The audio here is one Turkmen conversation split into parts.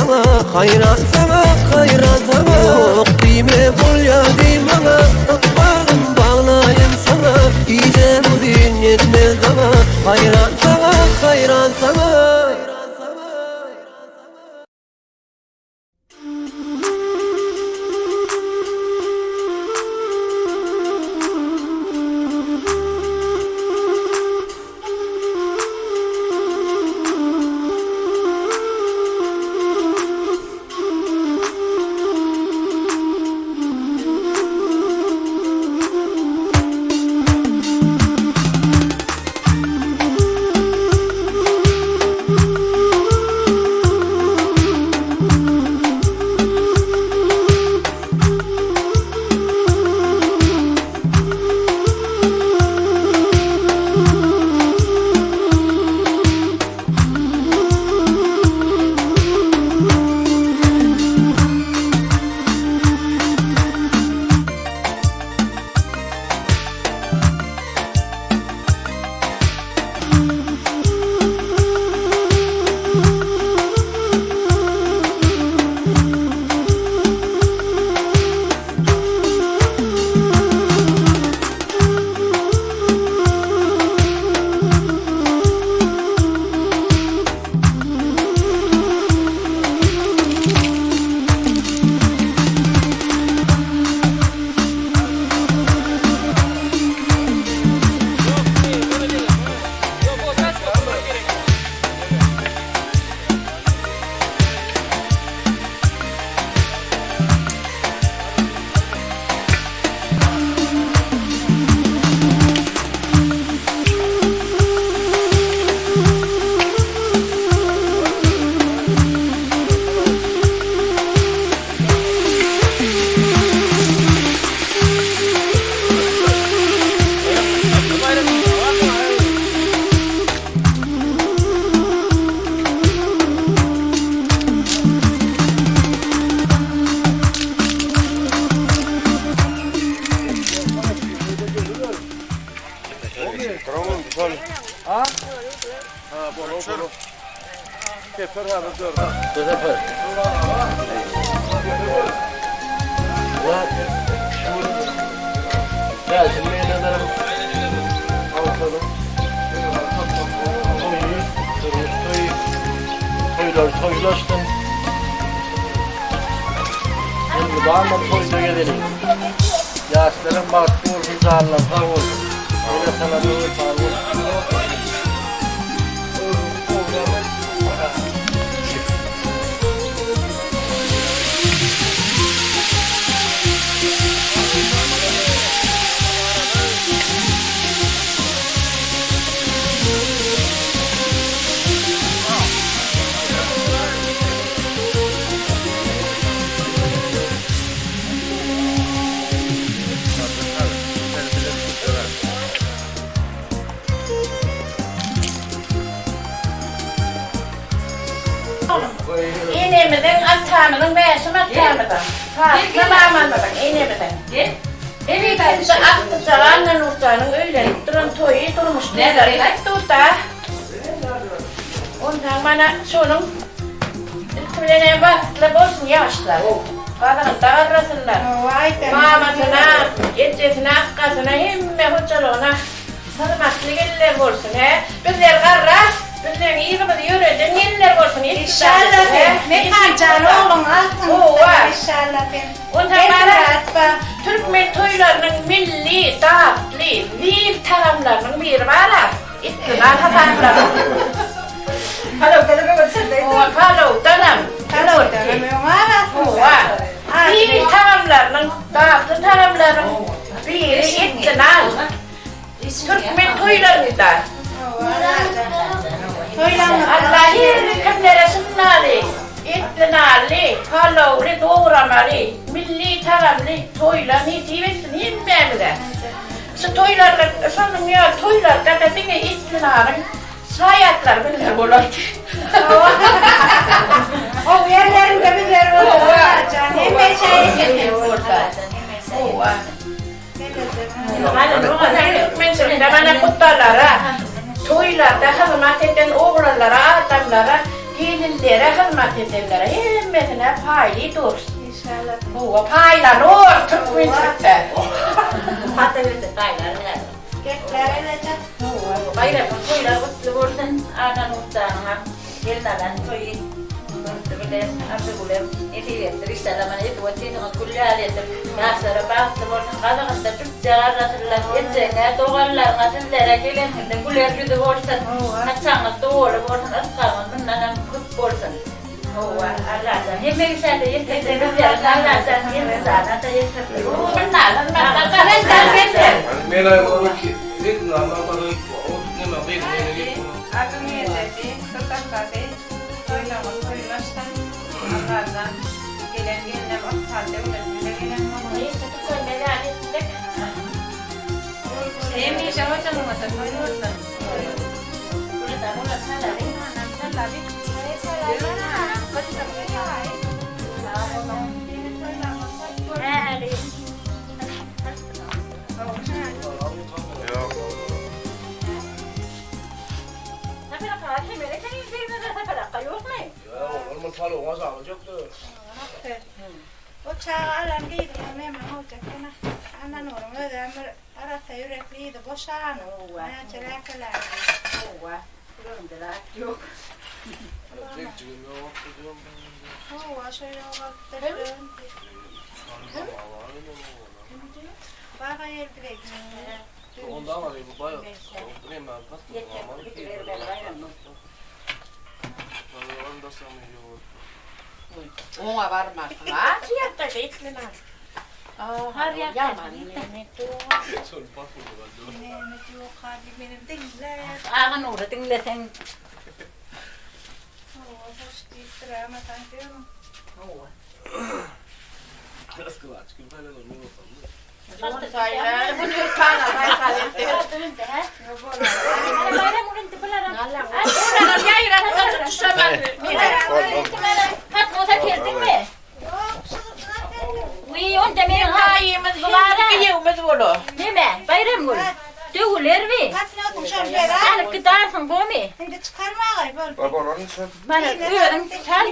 Saňa haýran saňa haýran saňa Ýok diýme bolýa diý maňa Ykbalym baglaýyn saňa Gije uzyn ýetmez daňa Haýran saňa haýran saňa. Enemiziň, atamyzyň, Bäşim atamyzyň, Patma mamamyzyň, enemiziň. Ilkinji agtyjagy Annanurjanyň öýlenip duran toýy durmuş toýlary aýtdy-da. Onsoň mana şonuň ilki bilen-ä bagtly bolsun ýaşlar. Gazanda garrasynlar. Mamasyna, ejesine, akgasyna, hemme hojalygyna hormatly gelinler bolsun, hä? Bizler garras. Bizleň yzymyzy ýöreden gelinler bolsun. Inşallah sen. Mekan jan ogluň altyn inşallah sen. Ondan bara türkmen toýlarynyň milli, datly, zil tagamlarynyň biri bar-a, itli nan hasaplanýar. Palawdanam. Palawdanam öň Hawa. Zil tagamlarynyň, datly tagamlaryň biri etli nan. Türkmen toýlarynda. Alla her kimlere şundaly, etli nanly, palawly, dogramaly, milli tagamly toýlar nesip etsin hemmämize. Şu toýlarda, şonuň ýaly toýlarda-da diňe etli nanyň şaýatlary bizler bolardy. Gowy ýerlerinde bizler bolarys. Hemişe etli bolsa. Hawa. Türkmençilikde mana gudalara, toýlarda hyzmat eden oglanlara, adamlara, gelinlere hyzmat edenlere hemmesine paýly dur. Inşallah. Hawa, paýlanor türkmençilikde. Pata berse paýlar näme? Gepler elejek. Hawa, baýramyň toýlar gutly bolsun. Anan Gutdanyňam gelin alan toýy. Gutly bilen Arzygülem nesip etdir inşallah mana edip otyryňyz gül ýaly edip ýaşlara bagtly bolsun gazagynda jübje garrasynlar ejeňe doganlaryňa sizlere geleninde güler ýüzi bolsun saçagyňyz doly bolsun yrsgalyňyz mundanam köp bolsun hawa Allajan hemme kişäde ýetirsin bizlere Allajan ýetirsin ýetirsin. Adyň ejesi, sadakasy, toýlaryň toýlaşsyn, Allajan gelen gelnem ykbal döwlet bile gelen bolsun. Hemişe hojalygyňyzda toý bolsun. O çaga alan gyzyňyz neme boljak ýene? Annanuryň özem bir arassa ýürekli ýygy boşan. Näçe läkeländi. Hawa, şo ýogalypdyr. Baga geldi beýik. Oňa barmarsyň. Aç ýatda etli nan. Ýaman Aga Nury diňleseň. Hawa, hoş diýipdir, ama sanki Hawa. Alyp gidersiň gomy? Indi çykarmagaý bol. Mana özüň sal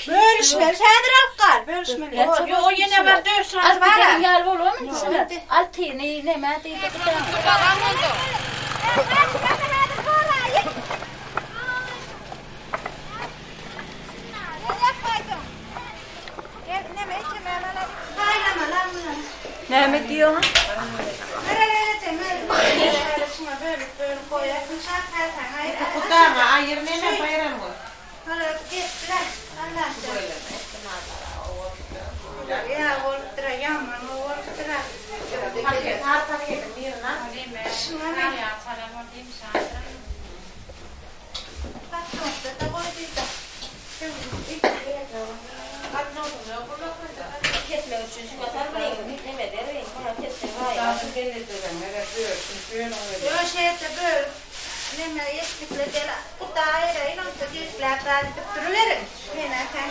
Bölüşmeli häzir alyp gal, bölüşmeli. Ýok, ýene bir dört sany Alyp bar. giderin ýaly bolamy içine? Altyny neme diýdi Näme diýoň? Hudaňa aýyr neme baýram gül. Kesmek üçin şuňa sal neme derin, muňa kesseň Döşete böl. Neme ýetdikle gel. Hudaýra ynamsa gepläp zat edip duruberin. Men akan.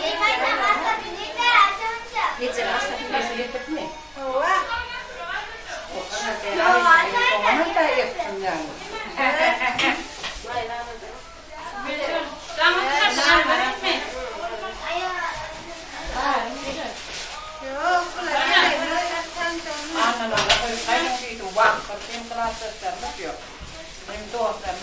Hawa. Ýok, bular Annalara goýup gaýdyp diýdim, wagtlar hem klasdaşlarymyz ýok. Hem dostlarym.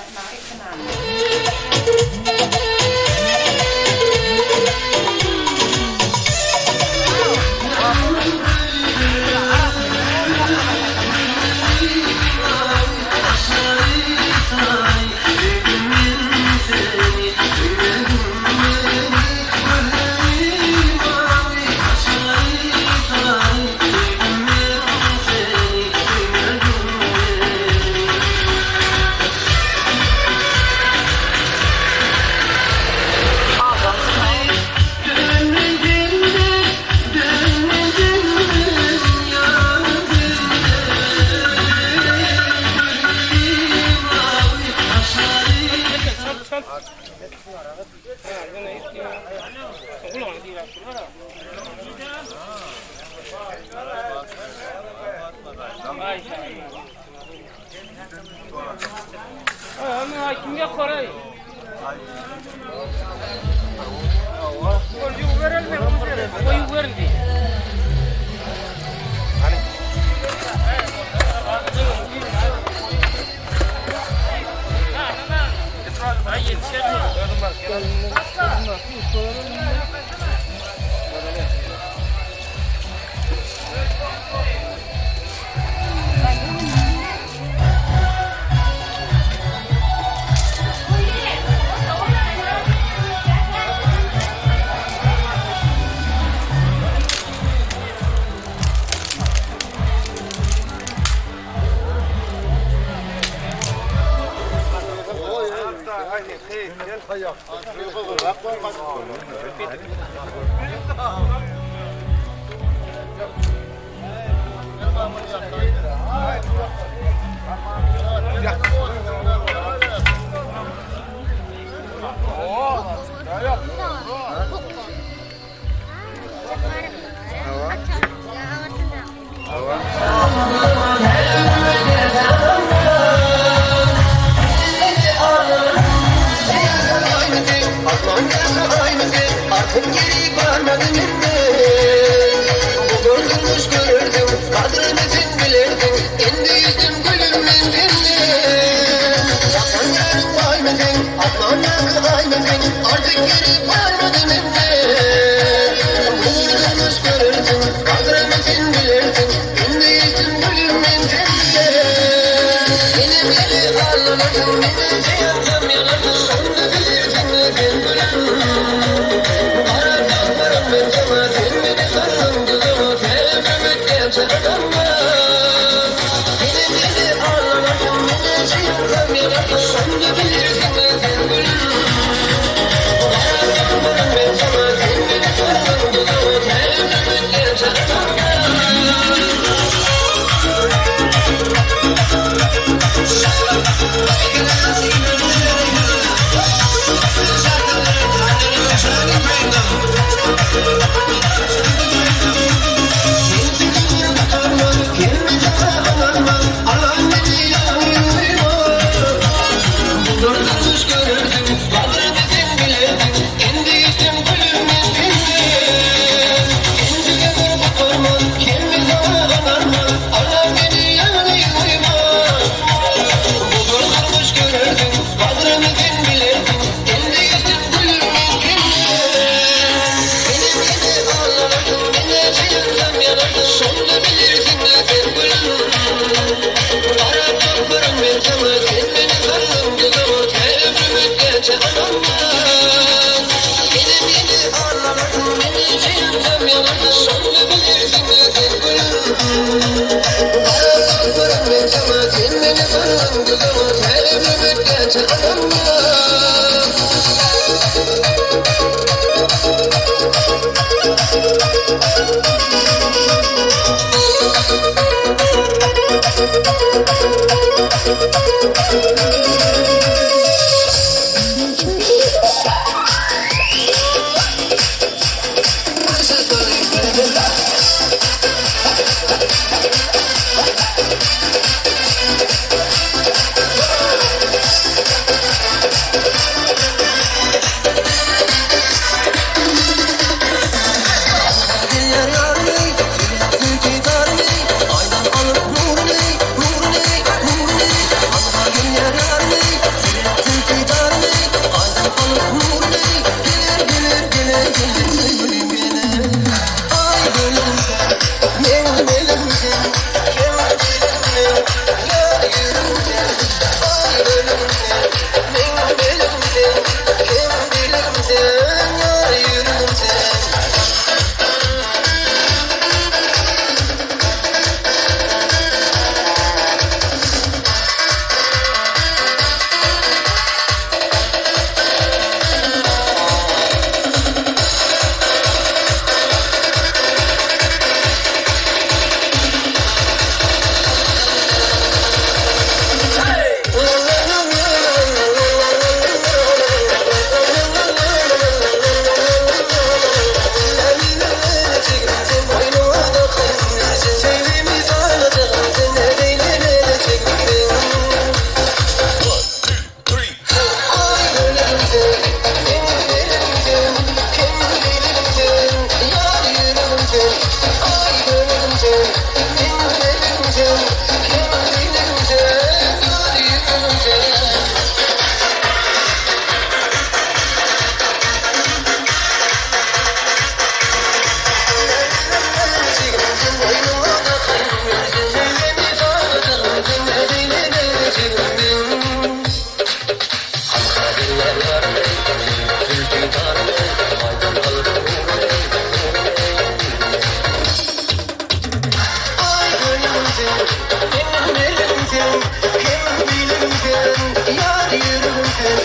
sen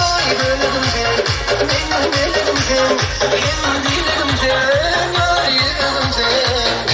Aý bölegim sen Meň melegim sen Hem dilegim sen Ýar ýüregim sen.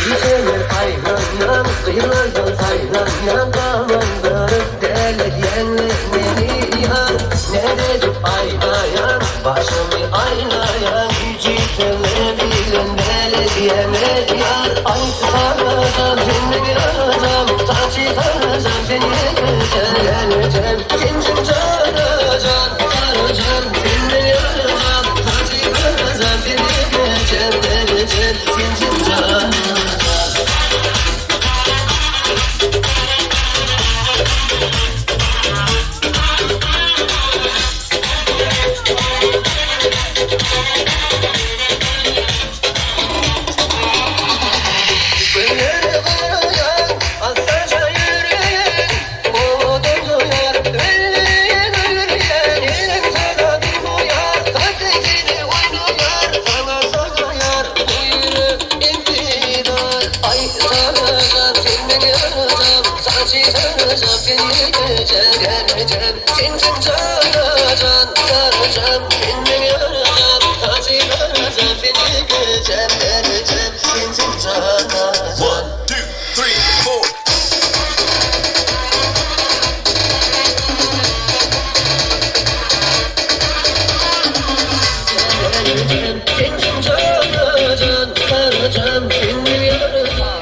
Gijeler aýlanýan, gyzlardan saýlanýan, Galandyryp däledýänler meni ýar. Näzedip aýdaýan, başymy aýlaýan, Güýji bilen däledýänler ýar. Aý sarajam, sen meň ýarajam, Saçy sarajam, sen ýekeje gelejem. Sensiň janajan, sarajan, sen meň ýarajam, Saçy sarajam, sen ýekeje gelejem. Sensiň janajan. Günlere garaýan, assaja ýöreýän, Owadan ýar, ölýän, öldürýän, Eliň saňa durmaýar, Saçy oýnaýar, Saňa sanaýar, bu ýürek intizar. Aý sarajan, sen meň ýarajam, Saçy sarajam, sen ýekeje gelejem. Sensiň janajan, sarajan, sen meň ýarajam, Saçy sarajam, sen ýekeje gelejem. Sensiň janajan. One, two, three, four. Sensiň janajan, sarajan, sen meň ýarajam.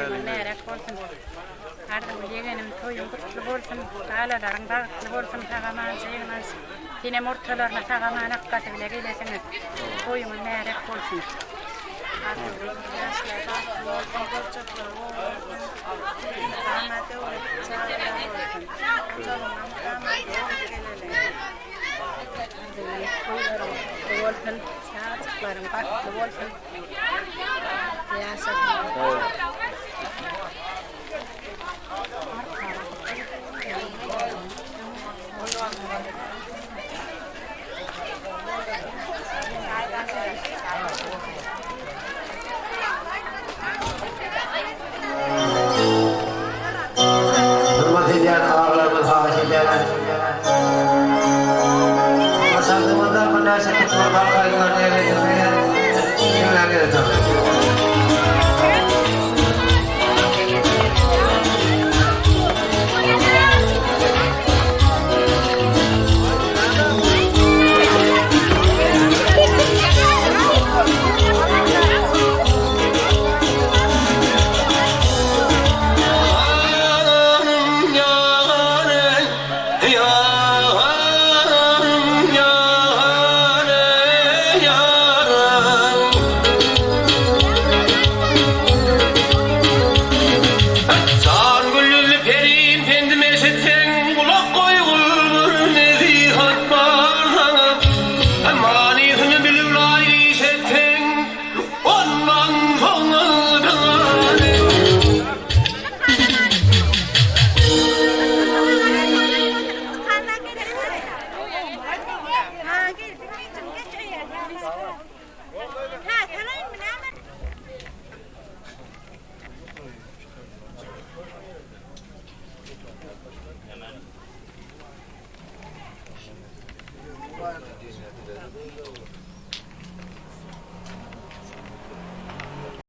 Mübärek bolsun. Arzuwly ýegenim toýuň gutly bolsun. Balalaryň bagtly bolsun sag-aman jygnanyş. Senem ortalaryna sag-aman akgasy bile gelesiňiz. Toýuňyz mübärek bolsun. Arzuwly ýaşlar bagtly bolsun, boljaklary bol bolsun. Mydama döwletli çagalar bolsun. Hojalygyna mydama döwlet geleli. Arzuwly toýlaryň gutly bolsun. Çagajyklaryň bagtly bolsun.